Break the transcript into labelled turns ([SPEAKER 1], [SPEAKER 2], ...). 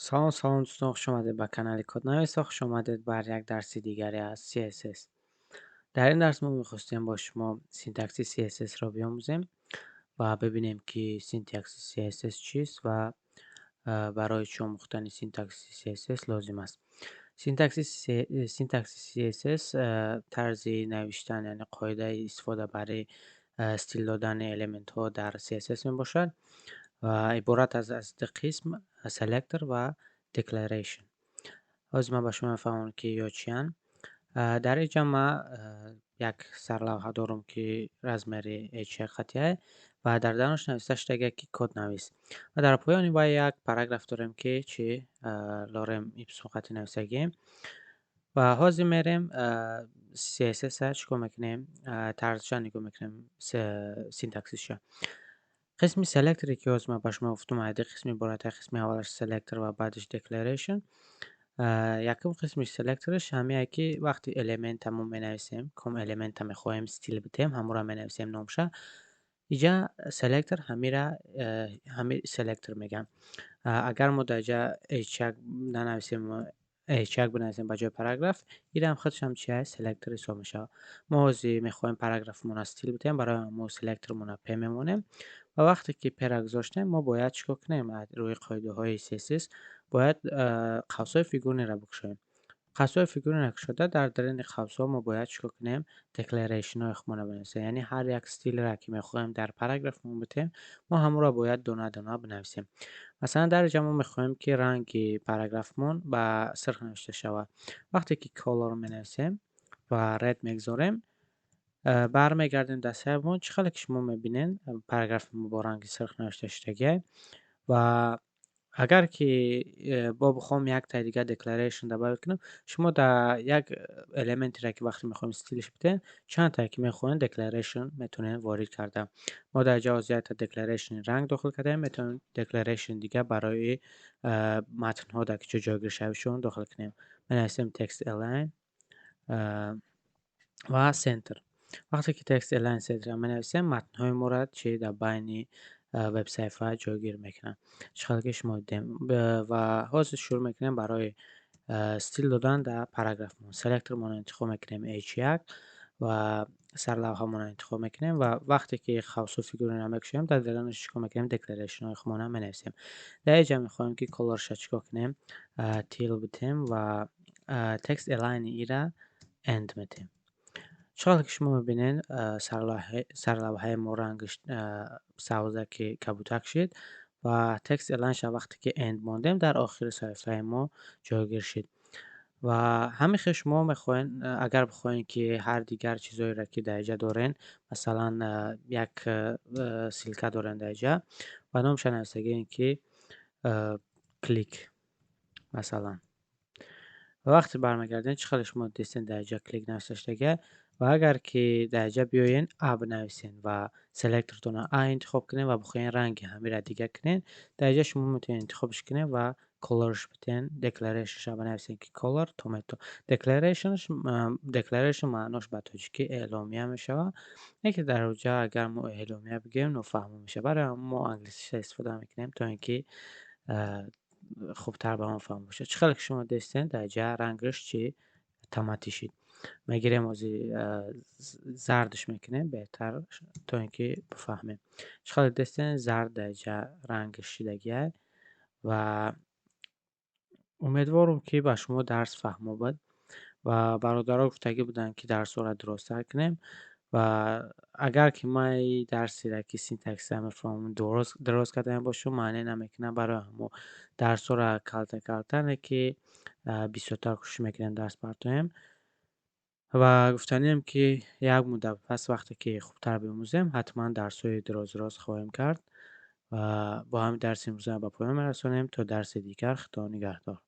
[SPEAKER 1] Салом, салом, дӯстон, хуш омадед ба канали Коднавис ва хуш омадед бар як дарси дигаре аз CSS. Дар ин дарс мо мехостем бо шумо синтакси CSS-ро биомӯзем ва бибинем, ки синтакси CSS чист ва барои чӣ омӯхтани синтакси CSS лозим аст. Синтакси CSS тарзи навиштан, яъне қоидаи истифода барои стил додани элементҳо дар CSS мебошад ва иборат аз ду қисм: selector ва declaration. Ҳозир ман ба шумо мефаҳмонам, ки ё чиянд. Дар инҷа ман як сарлавҳа дорам, ки размери h1 қатъия ва дар дарунаш нависта шудагист, ки коднавис, ва дар поёни вай як параграф дорем, ки чи lorem ipsum қатъи нависагием. Ва ҳозир мерем CSS-а чӣ кор мекунем, тарзша нигоҳ мекунем, синтаксиша. Қисми selector е ки ҳозир ман ба шумо гуфтам, ду қисм иборат: қисми аввалаш selector ва баъдаш declaration. Якум қисми selector аш ҳамие, ки вақти элемента мо менависем, ком элемента мехоҳем стил бидиҳем, ҳамонро менависем номша. Иҷа selector ҳамира ҳами selector мегӯям. Агар мо дар иҷа h1 нанависем, h1 бинависем ба ҷои параграф, инам худшам чи selector ҳисоб мешавад. Мо ҳозир мехоҳем параграфмонро стил бидиҳем, барои мо selector монро p мемонем ва вақте ки p-ра гузоштем, мо бояд чӣ кор кунем? Рӯи қоидаҳои CSS бояд қавсҳои фигурниро бикушоем. Қавсҳои фигурниро кушода, дар даруни қавсҳо мо бояд чӣ кор кунем? Declaration ҳои худмонро бинависем, яъне ҳар як стилро, ки мехоҳем дар параграфмон бидиҳем, мо ҳамонро бояд дона дона бинависем. Масалан, дар инҷа мо мехоҳем, ки ранги параграфмон ба сурх навишта шавад. Вақте ки color менависем ва red мегузорем, бармегардем дар сайтмон. Чӣ хеле ки шумо мебинед, параграфи мо бо ранги сурх навишта шудагиай. Ва агар ки бо бихоҳам яктаи дигар declaration добавить кунам, шумо дар як элементере, ки вақте мехоҳем стилаш бидиҳем, чандтае ки мехоҳем declaration метавонем ворид карда. Мо дар ҷо ҳозир якта declaration ранг дохил кардаем, метавонем declaration дигар барои матнҳо дар ки ҷо ҷойгир шавишон дохил кунем. Менависем text align ва center. Вақте ки text align center менависем, матнҳои моро чи дар байни вебсаҳифа ҷойгир мекунад, чӣ хеле ки шумо дидем. Ва ҳозир шурӯъ мекунем барои стил додан дар параграфмон. Selector монро интихоб мекунем h1 ва сарлавҳамонро интихоб мекунем ва вақте ки қавсу фигурро мекушоем, дар дарунаш чӣ кор мекунем? Declaration ҳои худмонро менависем. Дар инҷа мехоҳем, ки color ша чӣ кор кунем? Teal бидиҳем ва text align ира end медиҳем. Чӣ хеле ки шумо мебинед, сарлавҳаи мо рангаш сабзаки кабутак шид ва text align ша вақте ки end мондем, дар охири саҳифаи мо ҷойгир шид. Ва ҳамин хел шумо мехоҳед, агар бихоҳед, ки ҳар дигар чизҳоеро, ки дар инҷа дорен, масалан, як ссылка дорем дар инҷа ва номаша нависагием, ки клик масалан. Ва вақте бармегардем, чӣ хеле шумо дидестед, дар инҷа клик нависта шудагиа. Ва агар ки дар инҷа биёен, a бинависен ва selector тонро a интихоб кунед ва бихоҳед ранги ҳамира дигар кунед, дар инҷа шумо метавонед интихобш кунед ва color ш бидиҳед, declaration ша бинависед, ки color tomato. Declaration маънош ба тоҷикӣ эъломия мешавад, не ки дар оҷа агар мо эъломия бигӯем, нофаҳмо мешавад. Барои ҳамин мо англисиша истифода мекунем, то ин ки хубтар ба мо фаҳм бошад. Чӣ хеле ки шумо дидестед, дар инҷа рангаш чи томатӣ шид. Мегирем, ҳозир зардш мекунем беҳтар, то ин ки бифаҳмем. Чӣ хеле дидестед, зард дар инҷа рангаш шидагиай. Ва умедворам, ки ба шумо дарс фаҳмо буд. Ва бародаро гуфтагӣ буданд, ки дарсҳоро дурусттар кунем. Ва агар ки ман и дарсеро, ки синтаксиро мефаҳмам, дуруст кардаем бошам, маъне намекунад. Барои ҳамо дарсҳоро калта калта, не ки бисёртар кӯшиш мекунем дарс партоем. Ва гуфтанием, ки як муддат пас, вақте ки хубтар биомӯзем, ҳатман дарсҳои дароз дароз хоҳем кард. Ва бо ҳамин дарси имрӯза ба поён мерасонем. То дарси дигар, Худо нигаҳдор.